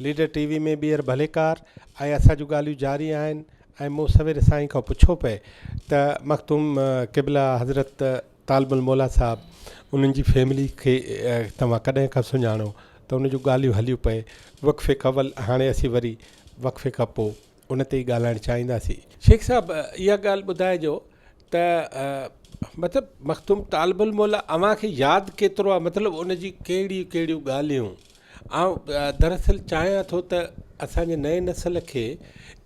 Leader ٽي V ۾ ٻيهر ڀليڪار ۽ اسان جون ڳالهيون جاري آهن ۽ مون سوير سائين کان پڇيو پئي ته مخدوم قبله حضرت طالب الموليٰ صاحب انهن جي فيملي کي توهان ڪڏهن کان سڃاڻو ته ان جون ڳالهيون هليون پئي وقفي قبل هاڻي اسين وري وقفي کان پوء ان تي ئي ڳالهائڻ چاهينداسين. شيخ صاحب اها ڳالهه ٻڌائجو ته مطلب مخدوم طالب الموليٰ اوهان کي ياد ڪيترو آهي مطلب ان جي ڪهڙيون ڪهڙيون ڳالهيون آئون دراصل چاهيان ٿو ته اسان جي نئين نسل کي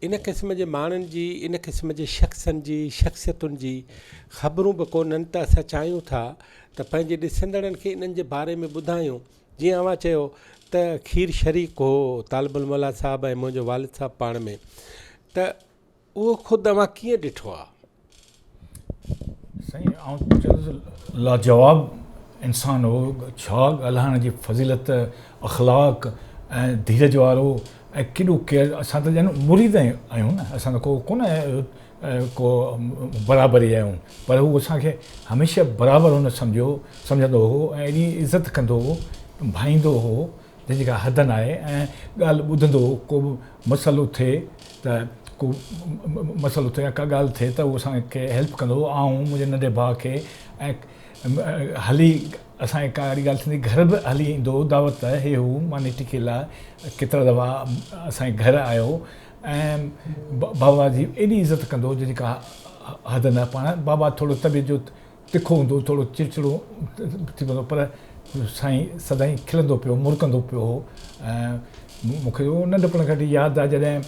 ان قسم جي ماڻهن جي ان قسم جي شخصن جي شخصيتن جي خبرون به ڪونهن ته اسان چاهيون ٿا ته پنهنجي ڏسندڙن کي انهن جي باري ۾ ٻڌايون جيئن اوهان چيو ته کير شريڪ هو طالب الموليٰ صاحب ۽ منهنجو والد صاحب پاڻ ۾ ته اهو خود اوهان ڪيئن ڏٺو آ؟ سائين آئون چوندس لاجواب انسان هو ڇا ڳالهائڻ جي فضيلت اخلاق ۽ ڌيرج وارو ۽ ڪيڏو ڪيئر اسان ته ڄڻ مريد آهيون نه اسان ته ڪو ڪونه ڪو برابر ئي آهيون پر هو اسان کي هميشه برابر هن سمجهيو سمجهندو هو ۽ ايڏي عزت ڪندو هو ڀائيندو هو جنهن جي ڪا حد ناهي ۽ ڳالهه ٻڌندو هو ڪو به مسئلو ٿئي ته ڪو مسئلو ٿئي يا ڪا ڳالهه ٿئي ته هو اسان کي هيلپ ڪندو هو آئون منهنجي ننڍي ڀاء کي ۽ هلي اسان کي ڪا اهڙي ڳالهه ٿيندي گهر به هلي ايندو هو دعوت هي هو ماني ٽڪي لاء ڪيترا دفعا اسان جي گهر آيو ۽ بابا جي ايڏي عزت ڪندو هو جنهن جي ڪا حد نه پاڻ بابا ٿورو طبيعت جو تکو هوندو هو، ٿورو چڙچڙو ٿي پوندو هو، پر سائين سدائين کلندو پيو هو، مرڪندو پيو هو ۽ مون کي اهو ننڍپڻ کان وٺي ياد آهي جڏهن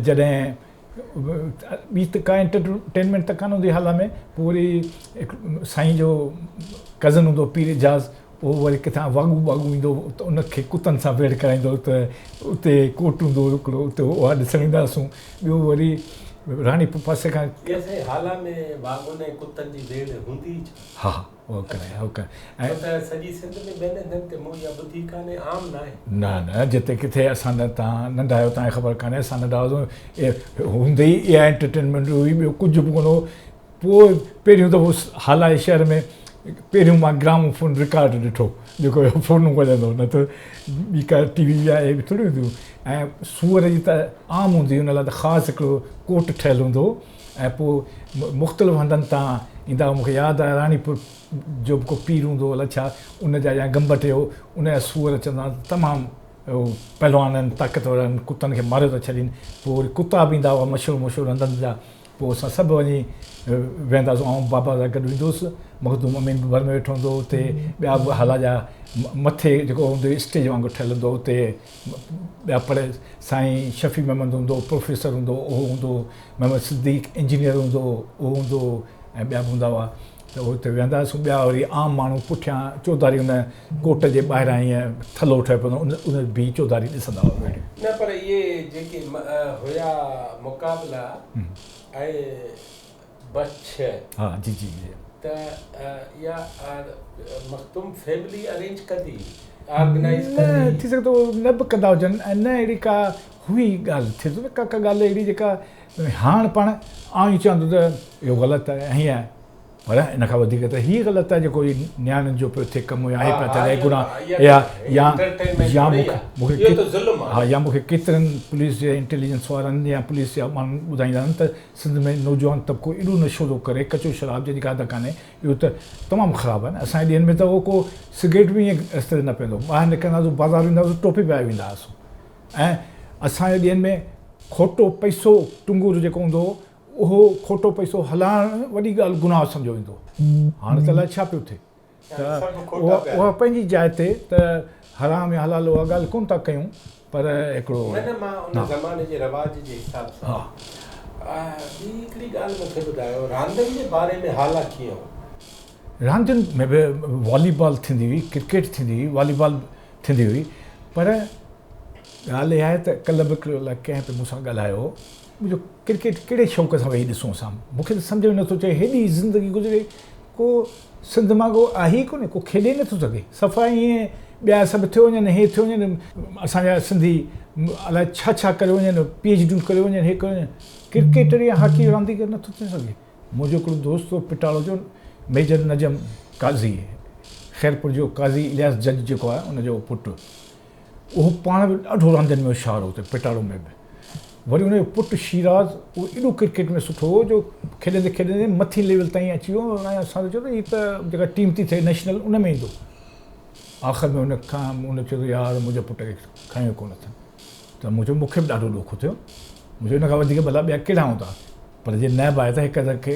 جڏهن ٻي ته ڪا انٽرٽينمينٽ ته ڪانه هوندي هالا ۾ پوء وري هڪ سائين جو ڪزن هوندو هو پير اعجاز اهو وري ڪٿان واڳون ٻاڳون ايندو هو ته ان کي ڪتن سان ويڙهه ڪرائيندو هو ته اتي ڪوٽ هوندو هو هڪڙو اتي اها ڏسڻ ايندا هئاسون ٻيو وري راڻيپور پاسي کان. يا سائين هالا ۾ واڳون ۽ ڪتن جي ويڙهه هوندي ئي ڇا؟ ها ها اهو ڪرائي اهو ڪرائي ڇو ته سڄي سنڌ ۾ ٻين هنڌن تي مون اها ٻڌي ڪانهي عام ناهي. نه نه جتي ڪٿي اسان نه توهان ننڍا آهيو توهان کي خبر ڪانهي اسان ننڍا هئاسون هوندي ئي اها انٽرٽينمينٽ هئي ٻيو ڪجهه به ڪونه هو پوء پهريون دفعو هالا جي شهر ۾ پهريون مان گرامو فون رڪارڊ ڏٺو جيڪو اهو فونون وڄندو هو نه ته ٻي ڪا ٽي وي يا اهي به ٿوري هونديون هيون ۽ سوئر جي ته عام هوندي هئي ان لاء ته خاص هڪڙو ڪوٽ ٺهيل هوندو هو ۽ پوء مختلف هنڌن تان ايندا هئا مون کي ياد آهي راڻيپور جو به ڪو پير هوندو هو الائي ڇا ان جا يا گمبٽ جو ان جا سوئر اچندا هئا ته تمام پهلوانن طاقتورن ڪتن کي ماريو ٿا ڇڏين پوء وري ڪتا به ايندا هئا مشهور مشهور هنڌن جا پوء اسان سڀ وڃي ويهنداسون. آئون بابا سان گڏ ويندو هوس. مخدوم امين به ڀر ۾ ويٺو هوندو هو. اتي ٻيا به هالا جا مٿي جيڪو هوندو هو اسٽيج وانگر ٺهيل هوندو هو اتي ٻيا پڙ سائين شفيع محمد هوندو هو پروفيسر هوندو هو اهو هوندو هو محمد صديق انجنيئر هوندو هو اهو هوندو هو ۽ ٻيا به هوندا هئا ته اتي ويهندا هئاسون ٻيا وري عام ماڻهو پٺيان چوڌاري ان ڪوٽ جي ٻاهران ائين ٿلهو ٺهيو پيو هوندو هو ان بيهي چوڌاري ڏسندا هئا ويڙهيون. نه پر اهي جيڪي هيا مقابلا ۽ بڇ ها جي جي جي. ته اها مخدوم فيملي ارينج ڪندي هئي آرگنائيز ڪندي هئي. نه ٿي سگهي ٿو نه به ڪندا هجن ۽ نه اهڙي ڪا هئي ڳالهه ٿئي ٿو نه ڪا ڪا ڳالهه اهڙي جيڪا هاڻ پاڻ آئون ائين چوان ٿو ته اهو غلط آهي ۽ هيئن آهي پر ان کان وڌيڪ ته هي غلط آهي جيڪو هي نياڻين جو پيو ٿئي ڪم يا هي پيا ٿين هي گناهه يا يا يا مون کي ها يا مون کي ڪيترن پوليس جي انٽيليجنس وارن يا پوليس جا ماڻهو ٻڌائيندا آهن ته سنڌ ۾ نوجوان طبقو ايڏو نشو ٿو ڪري ڪچو شراب جنهن جي ڪا حد ڪانهي اهو ته تمام خراب آهي نه اسان جي ڏينهن ۾ ته اهو ڪو سگريٽ به ائين رستي تي نه پيئندو هو ٻاهر نڪرندا هئاسون بازار ويندا هئاسون ٽوپي پائي ويندا هئاسون ۽ اسان جي ڏينهن ۾ کوٽو پئسو ٽنگور جيڪو هوندو هو اهو کوٽو پئسو هلائڻ وڏي ڳالهه گناهه سمجهيو ويندو هو. هاڻ ته الائي ڇا پيو ٿئي ته اها پنهنجي جاء تي ته حرام يا حلال اها ڳالهه ڪونه ٿا ڪيون پر هڪڙو. نه نه مان ان زماني جي رواج جي حساب سان. ٻي هڪڙي ڳالهه مون کي ٻڌايو راندين جي باري ۾ هالا ڪيئن هو؟ راندين ۾ به والي بال ٿيندي هئي، ڪرڪيٽ ٿيندي هئي، والي بال ٿيندي هئي پر ڳالهه اها آهي ته ڪلهه به هڪڙو الائي ڪنهن پئي مون سان ڳالهايو هو منهنجو ڪرڪيٽ ڪهڙي شوق سان ويهي ڏسون اسان مون کي ته سمجهه ۾ نٿو اچي هيڏي زندگي گذري ڪو سنڌ مان ڪو آهي ئي ڪونهي ڪو کيڏي نٿو سگهي صفا ائين ٻيا سڀ ٿيو وڃن هي ٿيو وڃن اسان جا سنڌي الائي ڇا ڇا ڪريو وڃن پي ايڇ ڊيون ڪريو وڃن هي ڪريو وڃن ڪرڪيٽر يا هاڪي جو رانديگر نٿو ٿي سگهي منهنجو هڪڙو دوست هو پٽاڙو جو ميجر نجم قاضي خيرپور جو قاضي الياس جج جيڪو آهي ان جو پٽ. اهو پاڻ به ڏاڍو راندين ۾ هوشيار هو اتي پيٽارو ۾ به. وري ان جو پٽ شيراز اهو ايڏو ڪرڪيٽ ۾ سٺو هو جو کيڏندي کيڏندي مٿين ليول تائين اچي ويو ۽ اسان ته چيو ته هي ته جيڪا ٽيم ٿي ٿئي نيشنل ان ۾ ايندو. آخر ۾ ان کان ان چيو ته يار منهنجي پٽ کي کنيو ڪونه اٿن ته مون چيو مون کي به ڏاڍو ڏک ٿيو. مون چيو ان کان وڌيڪ ڀلا ٻيا ڪهڙا هوندا پر جي نه به آهي ته هڪ اڌ کي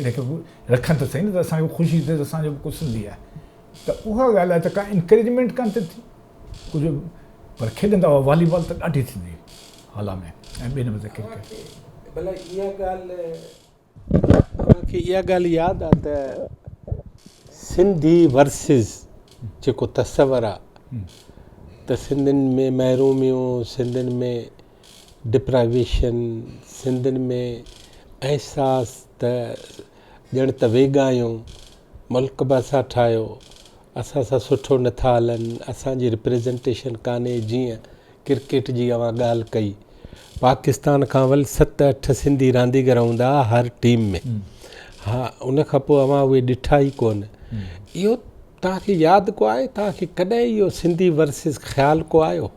رکن ته سهي نه ته اسان کي به خوشي ٿئي ته اسان جو به ڪو سنڌي آهي ته اها ڳالهه آهي ته ڪا انڪريجمينٽ ڪانه ٿي ٿئي. ڪجهه پر کيڏندا هئا والي بال ته ڏاڍي ٿيندي هئي هالا ۾ ۽ ٻئي نمبر تي ڪرڪيٽ. ڀلا اها ڳالهه اوهان کي اها ڳالهه ياد آ ته سنڌي ورسز جيڪو تصور آ ته سنڌين ۾ محروميون سنڌين ۾ ڊپرائيويشن سنڌين ۾ احساس ته ڄڻ ته ويڳا آهيون ملڪ به اسان ٺاهيو اسان سان سٺو نه ٿا هلن، اسان جي رپريزنٽيشن ڪانهي جيئن ڪرڪيٽ جي اوهان ڳالهه ڪئي پاڪستان کان اول ست اٺ سنڌي رانديگر هوندا ها هر ٽيم ۾ ها ان کان پوء اوهان اهي ڏٺا ئي ڪونه اهو توهان کي ياد ڪو آهي توهان کي ڪڏهن اهو سنڌي ورسز خيال ڪو آيو؟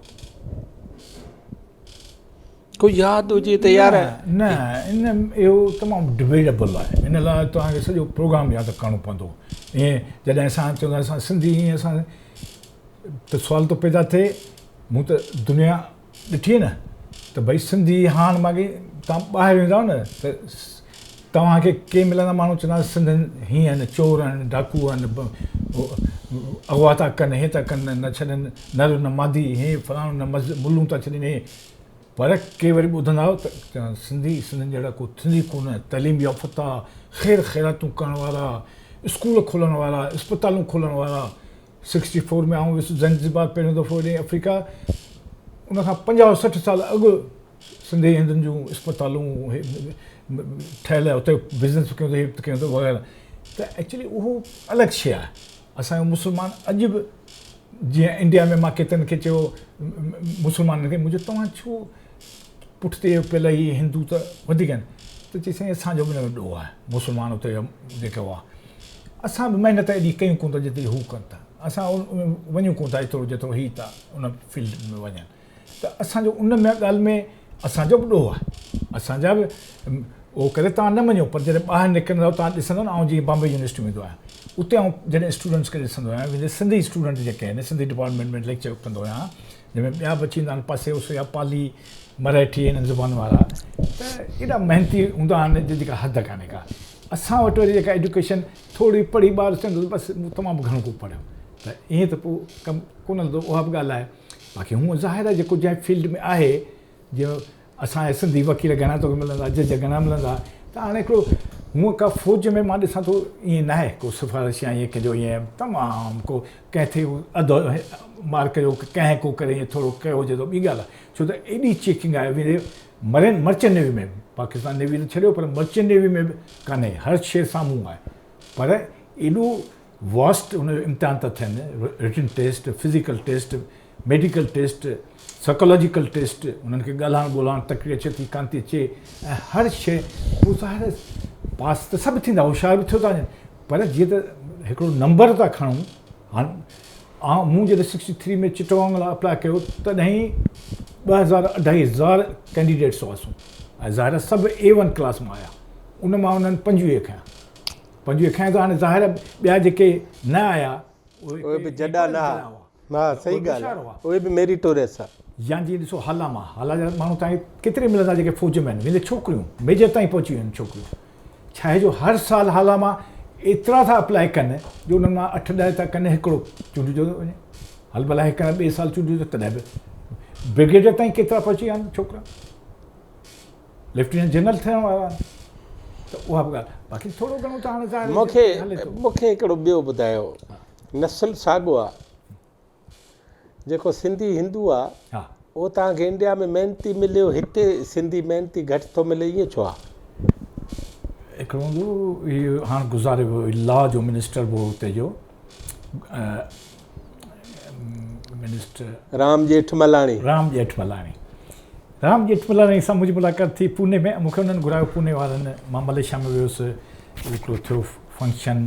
ڪو ياد هجي ته يار. نه ان اهو تمام ڊبيٽيبل آهي ان لاء توهان کي سڄو پروگرام ياد ڪرڻو پوندو ائين جڏهن اسان چوندا اسان سنڌي ائين اسان ته سوال ٿو پيدا ٿئي مون ته دنيا ڏٺي نه ته ڀئي سنڌي هاڻ ماڳي توهان ٻاهر ويندا نه ته توهان کي ڪي ملندا ماڻهو چوندا سنڌين هيئن آهن چور آهن ڊاڪو آهن اغوا ٿا ڪن هي ٿا ڪن نه ڇڏن نر نه مادي هي فلاڻو نه ملون ٿا ڇڏين هي پر ڪي وري ٻڌندا ته چوندا سنڌي سنڌين جهڙا ڪو سنڌي ڪونه تعليم يافته خير خيراتون ڪرڻ وارا اسڪول کولڻ وارا اسپتالون کولڻ وارا 64 ۾ آئون ويس زنجبار پهريون دفعو هيڏي آفريڪا ان کان 50 60 سال اڳ سنڌي هندن جون اسپتالون ٺهيل اتي بزنس ڪيون هي ڪيون وغيره ته ايڪچولي اهو الڳ شيء آهي اسان جو مسلمان اڄ به جيئن انڊيا ۾ مان ڪيترن کي چيو مسلمانن کي مون چيو توهان ڇو پٺتي پيل هي هندو ته وڌيڪ آهن ته چي سائين اسان جو به ان ۾ ڏوهه آهي مسلمان اتي جيڪي هئا اسان به محنت ايڏي ڪيون ڪونه ٿا جيتري هو ڪن ٿا اسان وڃون ڪونه ٿا ايترو جيترو هي ٿا ان فيلڊ ۾ وڃن ته اسان جو ان ۾ ڳالهه ۾ اسان جو به ڏوهه آهي اسان جا به اهو ڪري توهان نه مڃو پر جڏهن ٻاهر نڪرندؤ توهان ڏسندؤ نه آئون جيئن بامبي يونيورسٽي ويندو آهيان اتي آئون جڏهن اسٽوڊنٽس کي ڏسندو آهيان ويندي سنڌي اسٽوڊنٽ جيڪي آهن سنڌي ڊپارٽمينٽ ۾ ليڪچر ڪندو آهيان جنهن ۾ ٻيا به اچي ويندا آهن پاسي اوسي يا پالي مرهٺي انهن زبانن وارا ته ايڏا محنتي هوندا آهن جو جيڪا حد ڪانهي ڪا اسان وٽ وري جيڪا ايجوڪيشن ٿوري پڙهي ٻار چوندو بس مون تمام گهڻو ڪو پڙهيو ته ائين ته پوء ڪم ڪونه هلندو اها به ڳالهه آهي باقي هونء ظاهر آهي جيڪو جنهن فيلڊ ۾ آهي جيئن اسان جا سنڌي وڪيل گهڻا توکي ملندا جج گهڻا ملندا ته هاڻي هڪڙو هونء ڪا فوج ۾ مان ڏسان ٿو ائين ناهي ڪو سفارش يا ائين ڪنهن جو ائين تمام ڪو ڪنهن ٿي اڌ مارڪ جو ڪنهن ڪو ڪري ائين ٿورو ڪيو هجي ته ٻي ڳالهه آهي ڇو ته ايڏي چيڪنگ آهي ويندي مرين مرچنٽ نيوي ۾ به پاڪستان نيوي ته ڇڏيو پر مرچنٽ نيوي ۾ به ڪانهي هر شيء سامهون آهي پر ايڏو واسٽ ان جو امتحان ٿا ٿين، written test, physical test, medical test, psychological test, انهن کي ڳالهائڻ ٻولهائڻ تقرير اچي ٿي ڪانه ٿي اچي ۽ هر شيء پوء ظاهر آهي پاس ته سڀ ٿيندا هوشيار به ٿيو ٿا وڃن پر جيئن ته هڪڙو نمبر ٿا کڻون هاڻ آئون مون جڏهن 63 ۾ چٽگانگ لاء اپلاء ڪيو تڏهن 2000 اڍائي هزار ڪينڊيڊيٽس هئاسون ۽ ظاهر آهي سڀ اي ون ڪلاس مان آيا ان مان انهن 25 کنيا 25 کنيا ته هاڻي ظاهر آهي ٻيا جيڪي نه آيا اهي به جڏا نه ها. ها صحيح ڳالهه آهي اهي به ميريٽوريس ها. يا جيئن ڏسو هالا مان هالا جا ماڻهو توهان کي ڪيتري ملندا جيڪي فوج ۾ آهن ويندي ڇوڪريون ميجر تائين پهچي ويون آهن ڇوڪريون ڇا آهي جو هر سال هالا مان ايترا ٿا اپلاء ڪن جو انهن مان اٺ ڏهه ٿا ڪن هڪڙو چونڊجو ٿو وڃي هل ڀلا هڪ ٻئي سال چونڊجو تڏهن به برگيڊيئر تائين ڪيترا پهچي ويا آهن ڇوڪرا. ليفٽيننٽ جنرل ٿيڻ وارا آهن ته اها به ڳالهه باقي ٿورو گهڻو ته هاڻي ظاهر مون کي مون کي هڪڙو ٻيو ٻڌايو نسل ساڳو آ جيڪو سنڌي هندو آ اهو توهان کي انڊيا ۾ محنتي مليو هتي سنڌي محنتي گهٽ ٿو ملي ائين ڇو آ؟ هڪڙو هوندو هي هاڻ گذاري ويو لا جو منسٽر به هو اتي جو منسٽر رام ڄيٺملاڻي. رام ڄيٺملاڻي رام ڄيٺملاڻي سان منهنجي ملاقات ٿي پوني ۾ مون کي انهن گهرايو پوني وارن مان ملائيشيا ۾ ويس هڪڙو ٿيو فنڪشن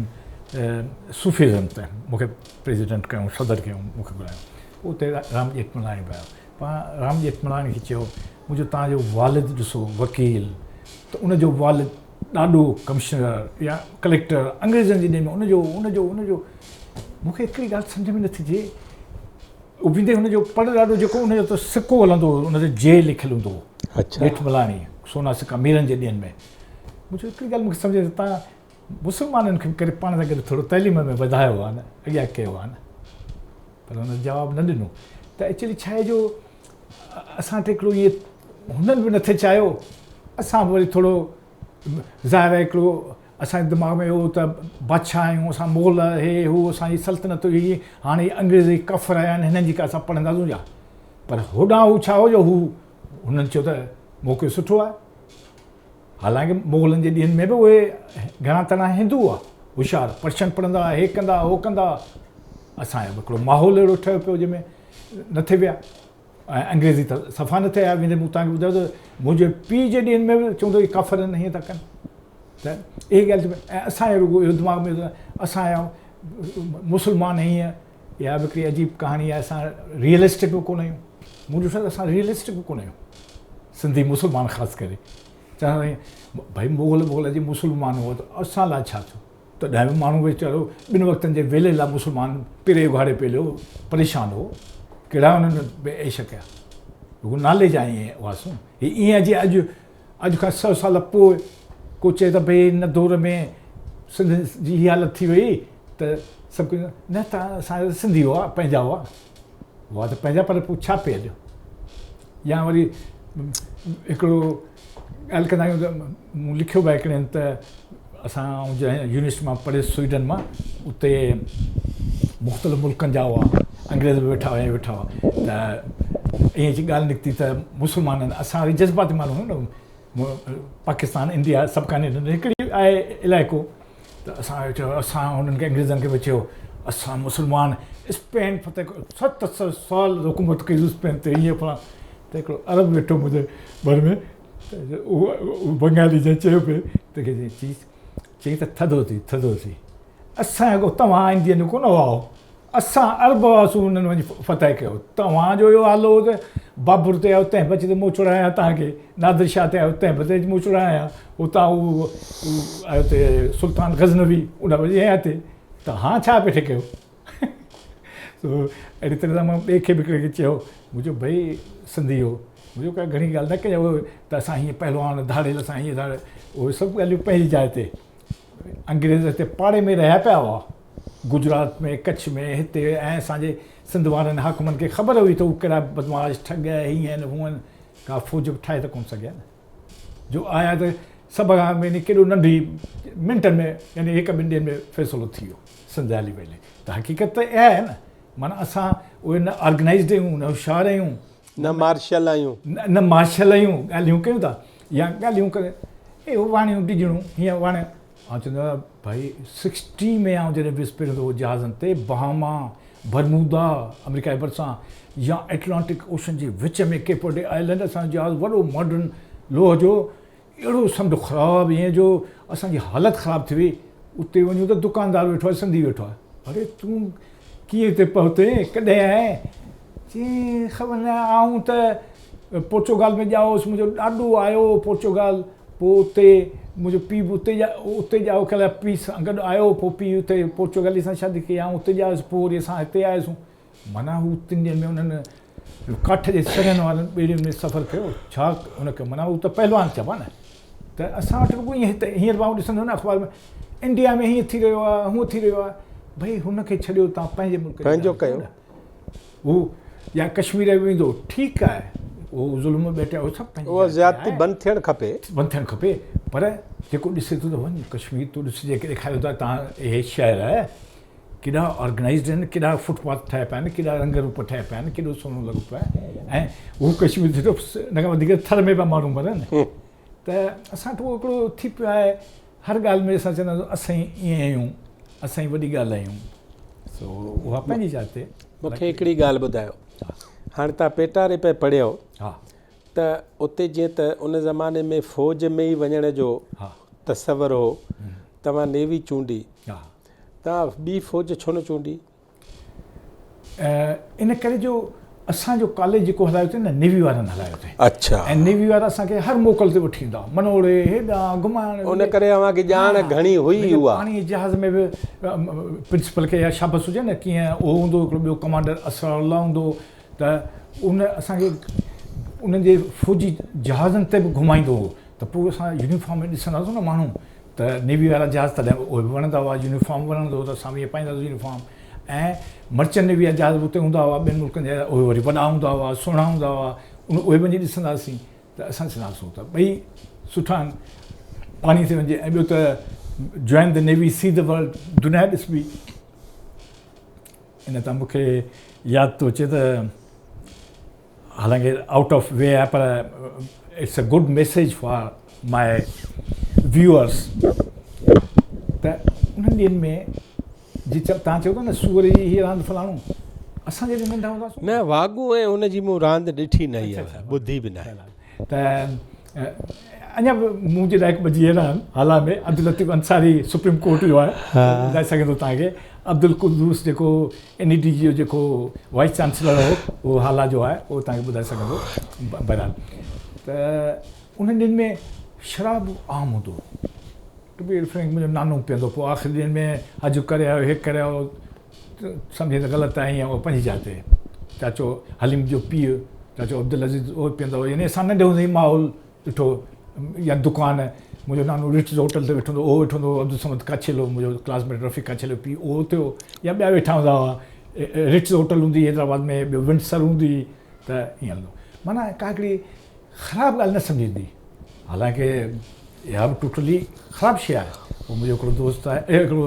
صوفيزم تي مون کي پريزيڊنٽ ڪيو صدر ڪيو مون کي گهرايو اتي رام ڄيٺملاڻي به آيو. پاڻ رام ڄيٺملاڻي کي چيو، مون چيو توهان جو والد ڏسو وڪيل ته ان جو والد ڏاڏو ڪمشنر يا ڪليڪٽر انگريزن جي ڏينهن ۾ ان جو ان جو ان جو مون کي هڪڙي ڳالهه سمجهه ۾ نٿي اچي ويندي هن جو پڙ ڏاڏو جيڪو ان جو ته سڪو هلندو هو ان تي جي لکيل هوندو هو ڄيٺملاڻي سونا سڪا ميرن جي ڏينهن ۾ مون چيو هڪڙي ڳالهه مون کي سمجهه ۾ توهان مسلمانن کي به ڪري پاڻ سان گڏ ٿورو تعليم ۾ وڌايو آهي نه اڳيان ڪيو آهي نه پر هن جواب نه ڏنو ته ايڪچولي ڇا آهي جو اسان وٽ هڪڙو ائين هنن به نٿي چاهيو اسان به وري ٿورو ظاهر آهي هڪڙو اسان جي دماغ ۾ اهو ته بادشاهه آهيون اسان مغل هي هو اسان جي سلطنت هئي هاڻي انگريز ڪافر آيا آهن هنن جي ڪا اسان پڙهنداسون ڇا پر هوڏانهن هو ڇا هو جو هو هنن چيو ته موقعو سٺو آهي حالانڪه مغلن جي ڏينهن ۾ به اهي گهڻا تڻا هندو هئا، هوشيار، پرشن پڙهندا هئا، هي ڪندا هئا، هو ڪندا هئا. اسان جو به هڪڙو ماحول اهڙو ٺهيو پيو جنهن ۾ نه ٿي ويا ۽ انگريزي ته صفا نه ٿي آيا. ويندي مون توهان کي ٻڌايو ته منهنجي پيء جي ڏينهن ۾ به چوندو هو هي ڪافر آهن هيئن ٿا ڪن ته اهي ڳالهه ۽ اسان جو رڳو اهو دماغ ۾ اسان جا مسلمان هيئن اها به هڪڙي عجيب ڪهاڻي آهي اسان ريئلسٽڪ به ڪونه آهيون مون ڏٺو ته اسان ريئلسٽڪ به ڪونه آهيون سنڌي مسلمان خاص ڪري چوندا آهن ڀائي مغل مغل جي مسلمان هو ته اسان لاء ڇا ٿيو تڏهن به ماڻهو ويچارو ٻن وقتن جي ويلي لاء مسلمان پري اگهاڙي پيليو پريشان هو ڪهڙا انهن بي عيش ڪيا رڳو نالي جا ائين هئاسون هي ائين جي اڄ اڄ کان سو سال پوء ڪو چئي ته ڀئي هن دور ۾ سنڌ جي هي حالت ٿي وئي ته سڀ ڪجهه نه ته اسان جا سنڌي هئا پنهنجا هئا هئا ته پنهنجا پر پوء ڇا پئي هليو يا وري هڪڙو ڳالهه ڪندا آهيون ته مون لکيو به آهي هڪڙي هنڌ ته اسان آئون جنهن يونيورسٽي مان پڙهيس سوئيڊن مان اتي مختلف ملڪن جا هئا انگريز به ويٺا هئا ويٺا هئا ته ائين اچي ڳالهه نڪتي ته مسلمانن اسان وري جذباتي ماڻهو آهيون نه پاڪستان انڊيا سڀ کان هڪڙي آهي علائقو ته اسان چيو اسان هنن کي انگريزن کي به چيو اسان مسلمان اسپين فتح ڪيو 700 سال حڪومت ڪئي اسپين تي ائين فلاڻ ته هڪڙو عرب ويٺو منهنجي ڀر ۾ ته اهو بنگالي جنهن چيو پئي تنهن کي چئي ته ٿڌو ٿي ٿڌو ٿي اسان جو توهان انڊين ڪونه هئا اسان عرب هئاسون انهن وڃي فتح ڪيو. توهان جو اهو حال هو ته بابر تي آيو تنهن به اچي ته موچڙا هنيا توهان کي، نادر شاهه تي آيو تنهن به ته اچي موچڙا هنيا، اتان هو آيو ته سلطان غزنوي ان به اچي هنيا تي توهان ڇا پيٺ ڪيو؟ سو اهڙي طرح سان مان ٻئي کي به هڪڙي کي چيو مون چيو ڀئي سنڌي هو مون چيو ڪا گهڻي ڳالهه نه ڪجو ته اسان هيئن پهلوان ڌاڙيل اسان هيئن ڌاڙيل اهي سڀ ڳالهيون پنهنجي جاء تي انگريز هتي پاڙي ۾ رهيا پيا هئا، گجرات ۾، ڪڇ ۾، هتي ۽ اسان جي سنڌ وارن حاڪمن کي خبر هئي ته هو ڪهڙا بدمعاش، ٺڳ، هيئن هونئن، ڪا فوج به ٺاهي ته ڪونه سگهيا نه. جو آيا ته سڀ کان يعني ڪيڏو ننڍي منٽن ۾ يعني هڪ ٻن ڏينهن ۾ فيصلو ٿي ويو سنڌ هلي وئي ته حقيقت ته اها آهي نه معنيٰ اسان اهي نه آرگنائيزڊ آهيون نه هوشيار آهيون. نه مارشل آهيون. نه مارشل آهيون ڳالهيون ڪيون ٿا يا ڳالهيون ڪري اهي واڻيون ڊڄڻو هيئن واڻيا آئون چوندو آهيان ڀائي سڪسٽي ۾ آئون جڏهن ويس پهريون دفعو جهازن تي بهاما برمودا آمريڪا جي ڀرسان يا ائٽلانٽڪ اوشن جي وچ ۾ ڪيپ ورڊي آئلنڊ اسان جو جهاز وڏو ماڊرن لوهه جو اهڙو سمنڊ خراب ائين جو اسان جي حالت خراب ٿي وئي اتي وڃون ته دڪاندار ويٺو آهي سنڌي ويٺو آهي اڙي تون ڪيئن هتي پهتين ڪڏهن آئين چي خبر نه آئون ته پورچوگال ۾ ڄائو هوس منهنجو ڏاڏو آيو هو پورچوگال پوء اتي منهنجو پيء به اتي اتي ڄائو ڪلهه پيء سان گڏ آيو پوء پيء اتي پورچوگالي سان شادي ڪئي آئون اتي ڄايس پوء وري اسان هتي آياسون معنيٰ هو تن ڏينهن ۾ انهن ڪاٺ جي سرن وارن ٻيڙين ۾ سفر ڪيو ڇا ان ڪيو معنيٰ هو ته پهلوان چئبا نه ته اسان وٽ رڳو ائين هتي هينئر به آئون ڏسندو نه اخبار ۾ انڊيا ۾ هيئن ٿي رهيو آهي هونئن ٿي رهيو آهي ڀئي هن کي ڇڏيو تان پنهنجي ملڪ پنهنجو ڪيو هو يا ڪشمير ۾ ويندو ٺيڪ آهي اهو ظلم ٻيٽ اهو سڀ پنهنجي اها زيادتي بند ٿيڻ کپي بند ٿيڻ کپي پر جيڪو ڏسي ٿو ته وڃ ڪشمير تو ڏس جيڪي ڏيکاريو ٿا تان اهي شهر ڪيڏا آرگنائيزڊ آهن ڪيڏا فٽ پاٿ ٺاهيا پيا آهن ڪيڏا رنگ روپ ٺاهيا پيا آهن ڪيڏو سهڻو لڳو پيو آهي ۽ هو ڪشمير ڏٺو ان کان وڌيڪ ٿر ۾ پيا ماڻهو مرن ته اسان وٽ اهو هڪڙو ٿي پيو آهي هر ڳالهه ۾ اسان چوندا آهيون اسين ائين آهيون اسين وڏي ڳالهه آهيون سو اها پنهنجي جاء تي مون کي هڪڙي ڳالهه ٻڌايو هاڻي تان پيٽاري پئي پڙهيو ته اتي جيئن ته ان زماني ۾ فوج ۾ ئي وڃڻ جو تصور هو توهان نيوي چونڊي توهان ٻي فوج ڇو نه چونڊي؟ ان ڪري جو اسان جو ڪاليج جيڪو هلايو اٿئي نه نيوي وارن هلايو اٿئي. اڇا. ۽ نيوي وارا اسان کي هر موڪل تي وٺي ايندا هئا منوڙي هيڏانهن گهمائڻ. ان ڪري اوهان کي ڄاڻ گهڻي هئي اها. پاڻي جهاز ۾ به پرنسپل کي اها شابس هجي نه ڪيئن اهو هوندو هو هڪڙو ٻيو ڪمانڊر اسرار الله هوندو هو ته ان اسان کي انهن جي فوجي جهازن تي به گهمائيندو هو ته پوء اسان يونيفارم ۾ ڏسندا هئاسون نه ماڻهو ته نيوي وارا جهاز تڏهن اهي به وڻندا هئا يونيفارم وڻندو هو ته اسان به ائين پائيندا هئاسون يونيفارم ۽ مرچنٽ نيوي جا جهاز به اتي هوندا هئا ٻين ملڪن جا اهي وري وڏا هوندا هئا سهڻا هوندا هئا ان اهي به وڃي ڏسندا هئاسين ته اسان ڏسندا هئاسون ته ٻئي سٺا آهن پاڻي تي وڃجي ۽ ٻيو ته join the navy see the world دنيا ڏسبي ان تان مونکي ياد ٿو اچي ته حالانڪه آئوٽ آف وي آهي پر it's a good message for my viewers ته انهن ڏينهن ۾ جي توهان چئو ٿا نه سوئر جي هي راند فلاڻو اسان جڏهن ننڍا هوندا هئاسون نه واڳون ۽ ان جي مون راند ڏٺي نه آهي ٻڌي به ناهي ته اڃا به مون جي لاء هڪ ٻه جيئرا آهن هالا ۾ عبداللطيف انصاري سپريم ڪورٽ جو آهي ٻڌائي سگهي ٿو توهان کي عبدالقدوس جيڪو اين اي ڊي جو جيڪو وائيس چانسلر هو اهو هالا جو آهي اهو توهان کي ٻڌائي سگهندو بهرحال ته انهن ڏينهن ۾ شراب عام هوندو هو ٽو بي فرينڪ منهنجو نانو پيئندو پوء آخري ڏينهن ۾ حج ڪري آيو هي ڪري آيو سمجهي ته غلط آهي ائين اهو پنهنجي جاء تي چاچو حليم جو پيء چاچو عبدالعزيز اهو پيئندو هو يعني اسان ننڍي هوندي ماحول ڏٺو يا دڪان منهنجو نانو رٽز هوٽل تي ويٺو هوندو اهو ويٺو هوندو هو عبدالصمد ڪاڇيلو منهنجو ڪلاس ميٽ رفيق ڪاڇيلو جو پيء اهو اتي هو يا ٻيا ويٺا هوندا هئا رٽز هوٽل هوندي هئي حيدرآباد ۾ ٻيو ونڊسر هوندي هئي ته ائين هلندو معنيٰ ڪا هڪڙي خراب ڳالهه نه سمجهي ايندي حالانڪه اها به ٽوٽلي خراب شيء آهي پوء منهنجو هڪڙو دوست آهي هڪڙو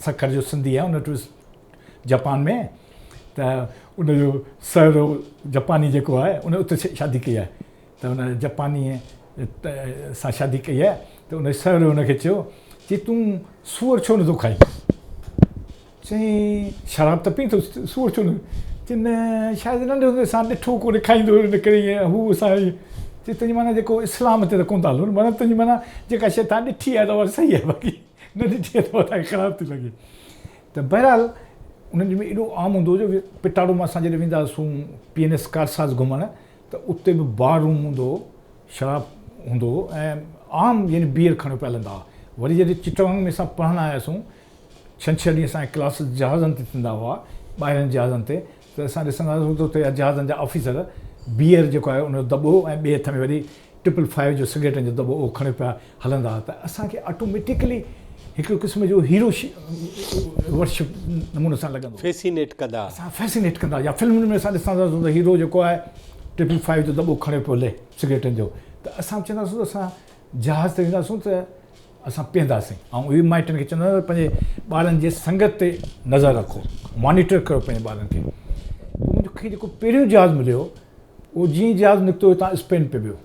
سکر جو سنڌي آهي ان وٽ جپان ۾ ته ان جو سهرو جپاني جيڪو آهي ان اتي شادي ڪئي آهي ته ان جپانيء سان شادي ڪئي آهي ته ان سهري هن کي چيو چي تون سوئر ڇو نٿو کائين؟ چيائين شراب ته پين ٿو سوئر ڇو نه چي نه شايد ننڍي هوندي اسان ڏٺو ڪونهي کائيندو ان ڪري ائين هو اسان چي تنهنجي معنيٰ جيڪو اسلام تي ته ڪونه ٿا هلو نه معنيٰ تنهنجي معنيٰ جيڪا شيء توهان ڏٺي آهي ته اها صحيح آهي باقي نه ڏٺي آهي ته اها توهان کي خراب ٿي لڳي ته بهرحال انهن ڏينهن ۾ ايڏو عام هوندو هو جو پٽاڙو مان اسان جڏهن ويندا هئاسون پي اين ايس ڪارساز گهمڻ ته اتي به بار روم هوندو هو، شراب هوندو هو ۽ عام يعني بيئر کڻيو پيا هلندا هئا. وري جڏهن چٽگانگ ۾ اسان پڙهڻ آياسون، ڇنڇر ڏينهن اسان جا ڪلاسز جهازن تي ٿيندا هئا، ٻاهرين جهازن تي، ته اسان ڏسندا هئاسون ته اتي جا جهازن جا آفيسر بيئر جيڪو آهي ان جو دٻو ۽ ٻئي هٿ ۾ وري ٽرپل فائيو جو سگريٽن جو دٻو اهو کڻيو پيا هلندا هئا ته اسان کي آٽوميٽيڪلي هڪڙي قسم جو هيرو ورشپ نموني سان لڳندو هو. فيسينيٽ ڪندا هئا. اسان فيسينيٽ ڪندا يا فلمن ۾ اسان ڏسندا هئاسون ته هيرو جيڪو آهي ٽرپل فائيو جو دٻو کڻيو پيو هلي سگريٽن جو ته اسان به چوندا هئاسون ته اسان جهاز تي وينداسون ته اسان پيئنداسين. آئون اهو به مائٽن کي چوندو آهيان ته پنهنجي ٻارن جي سنگت تي نظر رکو، مانيٽر ڪريو پنهنجي ٻارن کي. پوء مون کي جيڪو پهريون جهاز مليو اهو جيئن ئي جهاز نڪتو هتان اسپين پي ويو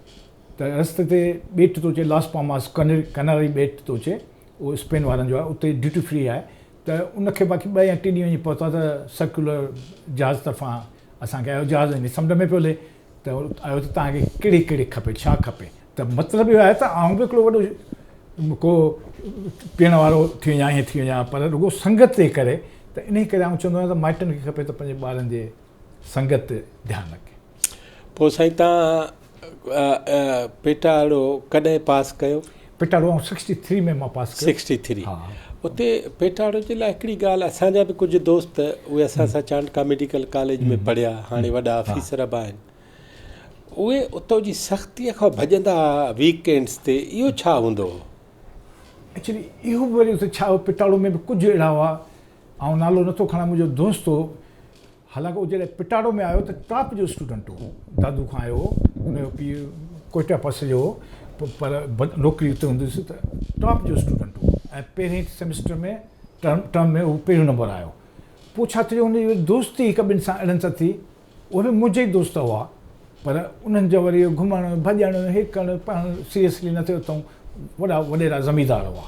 ته رستي تي ٻيٽ ٿو اچي لاس پاماس ڪناري ٻيٽ ٿو اچي اهو اسپين وارن جو آهي اتي ڊيوٽي فري آهي ته ان کي باقي ٻه يا ٽي ڏينهن وڃي پهتا ته سرڪيولر جهاز طرفان اسان کي آيو جهاز وڃي سمنڊ ۾ پيو هلي ته آيو ته توهان کي ڪهڙي ڪهڙي کپي ڇا کپي ته مطلب اهو آهي ته آئون به هڪڙو وڏو ڪو پيئڻ وارو ٿي وڃان ائين ٿي وڃان پر رڳو سنگت جي ڪري ته انهي ڪري آئون چوندو آهيان ته مائٽن کي کپي ته پنهنجي ٻارن جي سنگت تي ڌيان رکي. پوء سائين توهان پيٽاڙو ڪڏهن پاس ڪيو؟ پيٽاڙو آئون سڪسٽي ٿري ۾ مان پاس ڪيو. سڪسٽي ٿري اتي پيٽاڙو جي لاء هڪڙي ڳالهه اسان جا به ڪجهه دوست اهي اسان سان چانڊڪا ميڊيڪل ڪاليج ۾ پڙهيا هاڻي وڏا آفيسر به آهن اهي اتو جي سختيء کان ڀڄندا هئا ويڪ اينڊس تي اهو ڇا هوندو هو؟ ايڪچولي اهو به وري اتي ڇا هو پيٽاڙو ۾ به ڪجهه اهڙا هئا آئون نالو نٿو کڻان منهنجو دوست هو حالانڪه هو جڏهن پٽاڙو ۾ آيو ته ٽاپ جو اسٽوڊنٽ هو دادو کان آيو هو ان جو پيء ڪوئٽا پاسي جو هو پر نوڪري اتي هوندي هيس ته ٽاپ جو اسٽوڊنٽ هو ۽ پهرين سيمسٽر ۾ ٽرم ٽرم ۾ هو پهريون نمبر آيو پوء ڇا ٿيو هن جي دوستي هڪ ٻن سان اهڙن سان ٿي اهي به منهنجا ئي دوست هئا پر انهن جو وري گهمڻ ڀڄڻ هي ڪرڻ پڙهڻ سيريسلي نه ٿيو اٿئون وڏا وڏيرا زميندار هئا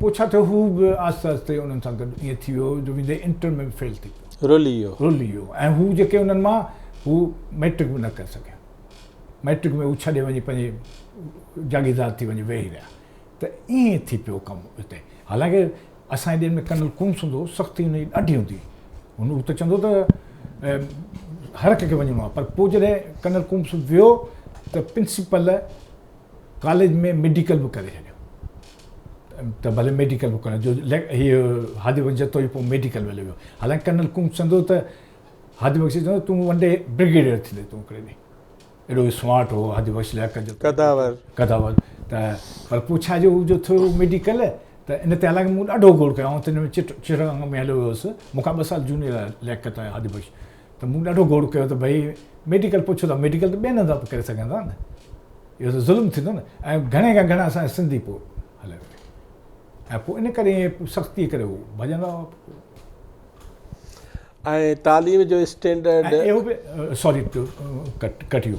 پوء ڇا ٿيو هو به آهستي آهستي انهن سان گڏ ائين ٿي ويو جو ويندي انٽر ۾ به فيل ٿي پيو رلي ويو رلي ويو ۽ هو جيڪي انهن مان هو مئٽرڪ به نه ڪري سگهيا مئٽرڪ ۾ هو ڇڏي وڃي پنهنجي جاگيردار ٿي وڃي ويهي رهيا ته ائين ٿي پيو ڪم اتي. حالانڪه اسان جي ڏينهن ۾ ڪرنل ڪومس هوندو هو، سختي هن جي ڏاڍي هوندي هئي. هن هو ته چوندو ته هر هڪ کي وڃڻو آهي پر پوء جڏهن ڪرنل ڪومس ويو ته پرنسپل ڪاليج ۾ ميڊيڪل به ڪري ڇڏيو ته ڀلي ميڊيڪل به ڪرڻ جو هي هادي بخش جتوئي پوء ميڊيڪل ۾ هليو ويو حالانڪه ڪرنل ڪومس چوندو ته هادي بخش چوندو تون ون ڊي برگيڊيئر ٿيندين تون هڪڙي ڏينهن ايڏو سمارٽ هو هادي بخش لياقت جتوئي قداور قداور ته پر پوء ڇا جو جو ٿيو ميڊيڪل ته ان تي حالانڪه مون ڏاڍو گوڙ ڪيو آئون ته ان ۾ چٽ چٽگانگ ۾ هليو ويو هوس مون کان ٻه سال جونيئر لياقت ۽ هادي بخش ته مون ڏاڍو گوڙ ڪيو ته ڀئي ميڊيڪل پوء ڇو ٿا ميڊيڪل ته ٻين هنڌان به ڪري سگهن ٿا نه اهو ته ظلم ٿيندو نه ۽ گهڻي کان گهڻا اسان جا سنڌي پوء هليا ويا ۽ پوء ان ڪري سختيء ڪري هو ڀڄندا هئا. ۽ تعليم جو اسٽينڊرڊ. ۽ اهو به سوري ٽو ڪٽ يو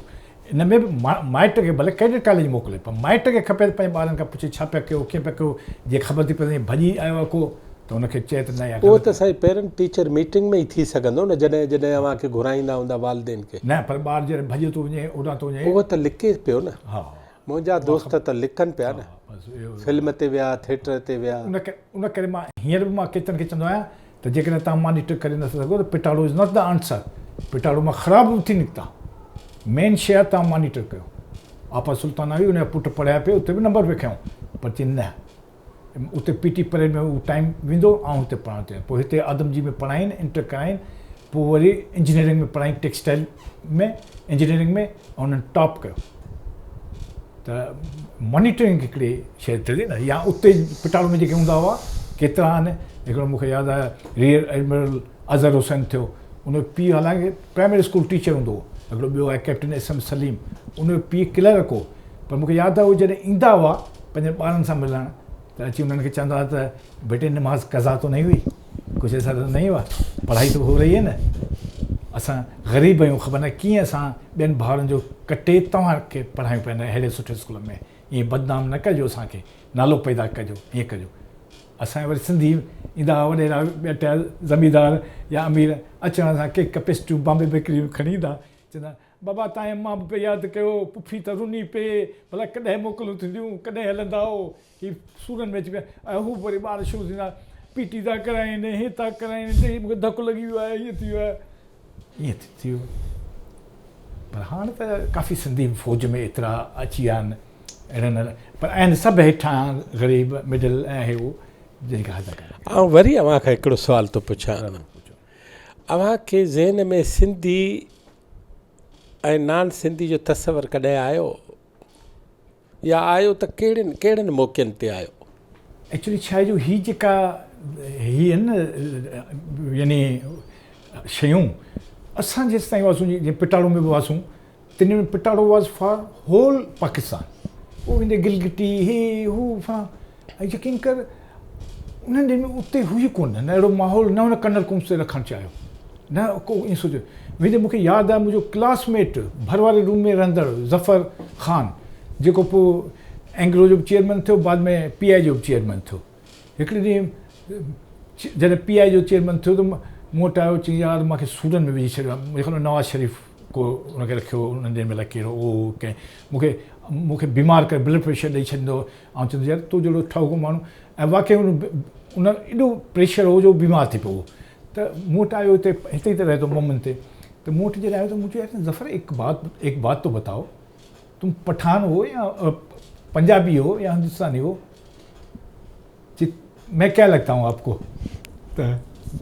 ان ۾ به مائٽ کي ڀلي ڪيڊٽ ڪاليج موڪلي پر مائٽ کي کپي ته پنهنجي ٻارن کان پڇي ڇا پيا ڪيو ڪيئن پيا ڪيو جي خبر ٿي پئي ته ڀڄي آيو آهي ڪو ته ان کي چئي ته نه اها اهو غلط ته سائين پيرنٽ ٽيچر ميٽنگ ۾ ئي ٿي سگهندو نه جڏهن جڏهن اوهان کي گهرائيندا هوندا والدين کي. نه پر ٻار جڏهن ڀڄي ٿو وڃي هوڏانهن ٿو وڃي. اهو ته لڪي پيو نه. ها. منهنجا دوست ته لڪن پيا نه. فلم تي ويا ٿيٽر تي ويا. ان ڪري مان هينئر به مان ڪيترن کي چوندو آهيان ته جيڪڏهن توهان مانيٽر ڪري نٿا سگهو ته پٽاڙو از not the answer. Pitaro مان خراب به ٿي نڪتا. مين شيء آهي توهان مانيٽر ڪيو. آپا سلطانه هئي ان جا پٽ پڙهيا پئي اتي به نمبر پئي کنيو پر چي نه اتي پي ٽي پريڊ ۾ اهو ٽائيم ويندو آئون هتي پڙهان ٿي. پوء هتي آدمجي ۾ پڙهائين انٽر ڪرائين پوء وري انجنيئرنگ ۾ پڙهائين ٽيڪسٽائل ۾ انجنيئرنگ ۾ ۽ انهن ٽاپ ڪيو ته مانيٽرنگ هڪڙي شيء ٿئي ٿي نه يا اتي پٽاڙو ۾ جيڪي هوندا هئا ڪيترا آهن هڪڙو مون کي ياد آهي ريئر ايڊمرل اظهر حسين ٿيو ان جو پيء حالانڪه پرائمري اسڪول ٽيچر هوندو هو هڪڙو ٻيو آهي ڪئپٽن ايس ايم سليم ان جو پيء ڪلرڪ هو پر مون کي ياد آهي اهي جڏهن ايندا هئا پنهنجن ٻارن سان ملڻ ته اچي انهن کي چوندا هئا ته بيٽي نماز قضا تو نهين هئي ڪجهه ايسا ته نهين هئا پڙهائي ته هو رهي هي نه اسان غريب آهيون خبر ناهي ڪيئن اسان ٻين ڀائرن جو ڪٽي توهان کي پڙهايون پيا اهڙي سٺي اسڪول ۾ ائين بدنام نه ڪجو اسان کي نالو پيدا ڪجو ائين ڪجو اسان وري سنڌي ايندا هئا وڏيرا ٻيا ٽيا زميندار يا امير اچڻ سان ڪيڪ پيسٽريون بامبي بيڪري کڻي ايندا چوندا بابا تانجي امان به پئي ياد ڪيو پڦي ته رني پئي ڀلا ڪڏهن موڪلون ٿينديون ڪڏهن هلندائو هي سورن ۾ اچي پيا ۽ هو وري ٻار شروع ٿيندا پي ٽي ٿا ڪرائين هي ٿا ڪرائين هي مونکي ڌڪ لڳي ويو آهي هيئن ٿي ويو آهي ائين ٿي ويو پر هاڻ ته ڪافي سنڌي فوج ۾ ايترا اچي ويا آهن اهڙا نه پر آهن سڀ هيٺان غريب مڊل ۽ هي هو جنهن کي حد ڪانهي. آئون وري اوهان کان هڪڙو سوال ٿو پڇان اوهان کي ذهن ۾ سنڌي ۽ نان سنڌي جو تصور ڪڏهن آيو؟ يا آيو ته ڪهڙين ڪهڙن موقعن تي آيو؟ ايڪچولي ڇا آهي جو هي جيڪا هي آهن نه يعني شيون اسان جيستائين هئاسون جيئن پٽاڙو ۾ به هئاسون تن ۾ پٽاڙو واز فار هول پاڪستان پوء ويندي گلگٽي هي هو فلاڻا ۽ يقين ڪر انهن ڏينهن ۾ اتي هئي ڪونه نه اهڙو ماحول نه هن ڪرنل ڪومس تي رکڻ چاهيو نه ڪو ائين سوچيو ويندي مون کي ياد آهي منهنجو ڪلاس ميٽ ڀر واري روم ۾ رهندڙ ظفر خان جيڪو پوء اينگرو جو به چيئرمين ٿيو بعد ۾ پي آء جو به چيئرمين ٿيو هڪڙي ڏينهن جڏهن پي آء جو چيئرمين ٿيو ته مون وٽ آيو چيائين يار مان کي سورن ۾ وجهي ڇڏيو آهي منهنجي خيال ۾ نواز شريف ڪو ان کي رکيو انهن ڏينهن ۾ الائي ڪهڙو اهو ڪنهن مون کي مون کي بيمار ڪري بلڊ پريشر ڏئي ڇڏيندو هو آئون چوندس يار تو جهڙو ٺاهوڪو ماڻهو ۽ واقعي ان ايڏو پريشر هو جو بيمار ٿي پيو هو ته مون وٽ آيو هتي هتي ئي ته رهي ٿو مومن تي ته مون وٽ جڏهن آيو ته مون چيو يار ظفر ايڪ بات ايڪ بات تو بتائو تم پٺان هو يا پنجابي هو يا هندستاني هو چي مين ڪيا لگتا هون آپ ڪو ته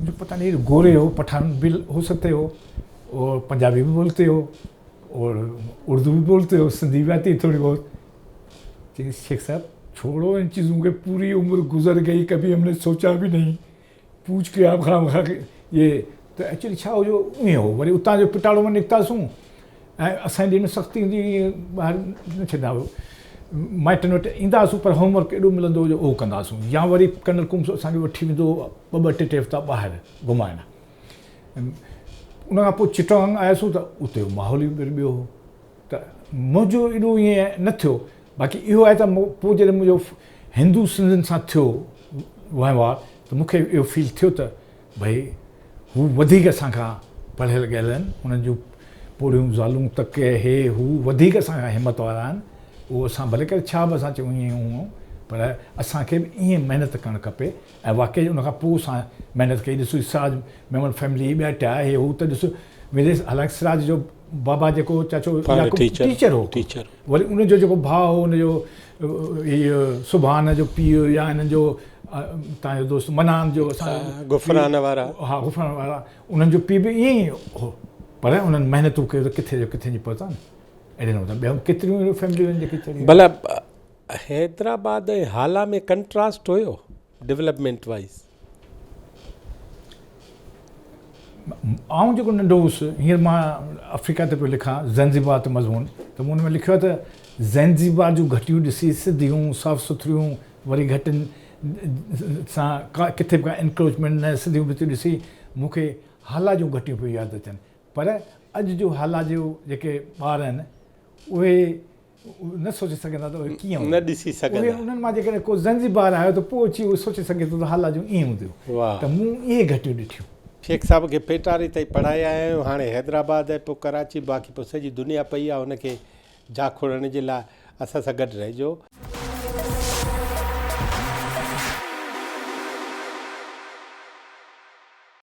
مجھي پتا نهين گوري هو پٺان به هو سڪتي هو اور پنجابي به بولتي هو اور اردو به بولتي هو سنڌي به آتي ٿوري بهت چيس شيخ صاحب ڇوڙو ان چيزون کي پوري عمر گذر گئي ڪڀي هم ني سوچا به نهين پوڇ ڪي آپ خام خا يي ته ايڪچولي ڇا هو جو ائين هو وري اتان جو پٽاڙو مان نڪتاسون ۽ اسان جي ڏينهن ۾ سختي هوندي هئي ٻاهر نه ڇڏندا هئا مائٽن وٽ ايندا هئاسون پر هوم ورڪ ايڏو ملندو هو جو اهو ڪندا هئاسون يا وري ڪرنل ڪومس اسان کي وٺي ويندو هو ٻه ٻه ٽي ٽي هفتا ٻاهر گهمائڻ ان کان پوء چٽانگ آياسون ته اتي ماحول ئي ٻيو هو ته منهنجو ايڏو ائين نه ٿيو باقي اهو آهي ته پوء جڏهن منهنجو هندو سنڌين سان ٿيو وهنوار ته مون کي اهو فيل ٿيو ته ڀئي هو وڌيڪ اسان کان پڙهيل ڳڙهيل آهن انهن جون پوڙهيون زالون تڪ هي هو وڌيڪ اسان کان همت وارا آهن اهو اسان ڀلي ڪري ڇا به اسان چئون ائين هون پر اسان کي به ائين محنت ڪرڻ کپي ۽ واقعي ان کان پوء اسان محنت ڪئي ڏسو سراج ميمڻ فيملي ٻيا ٽيا هي هو ته ڏس ويندي حالانڪه سراج جو بابا جيڪو چاچو يعقوب ٽيچر هو وري ان جو جيڪو ڀاء هو ان جو هي سبحان جو پيء يا انهن جو تان جو دوست منان جو اسان غفران وارا ها غفران وارا انهن جو پيء به ائين ئي هو پر انهن محنتون ڪيون ته ڪٿي جو ڪٿي جي پهتا نه اهڙي نموني ٻيون ڪيتريون اهڙيون فيمليون آهن جيڪي چڙهي ڀلا حيدرآباد ۽ هالا ۾ ڪنٽراسٽ هيو ڊولپمينٽ وائيز؟ آئون جيڪو ننڍو هوس، هينئر مان آفريڪا تي پيو لکان، زئنزيبار تي مضمون، ته مون ان ۾ لکيو آهي ته زئنزيبار جون گهٽيون ڏسي، سڌيون، صاف سٿريون، وري گهٽين سان ڪا ڪٿي به ڪا انڪروچمينٽ نه، سڌيون ڀتيون ڏسي مون کي هالا جون گهٽيون پيون ياد اچن. پر اڄ جو هالا جو جيڪي ٻار آهن، اهي نه سوچي سگهندا ته اهي ڪيئن هونديون. نه ڏسي سگهندا. اهي انهن مان جيڪڏهن ڪو زنجبار آيو ته پوء اچي اهو سوچي سگهي ٿو ته هالا جون ائين هونديون. ته مون اهي گهٽيون ڏٺيون. شيخ صاحب کي پيٽاري تائين پڙهائي آيا آهيون هاڻي حيدرآباد ۽ پوء ڪراچي باقي پوء سڄي دنيا پئي آهي ان کي جاکوڙڻ جي لاء اسان سان گڏ رهجو.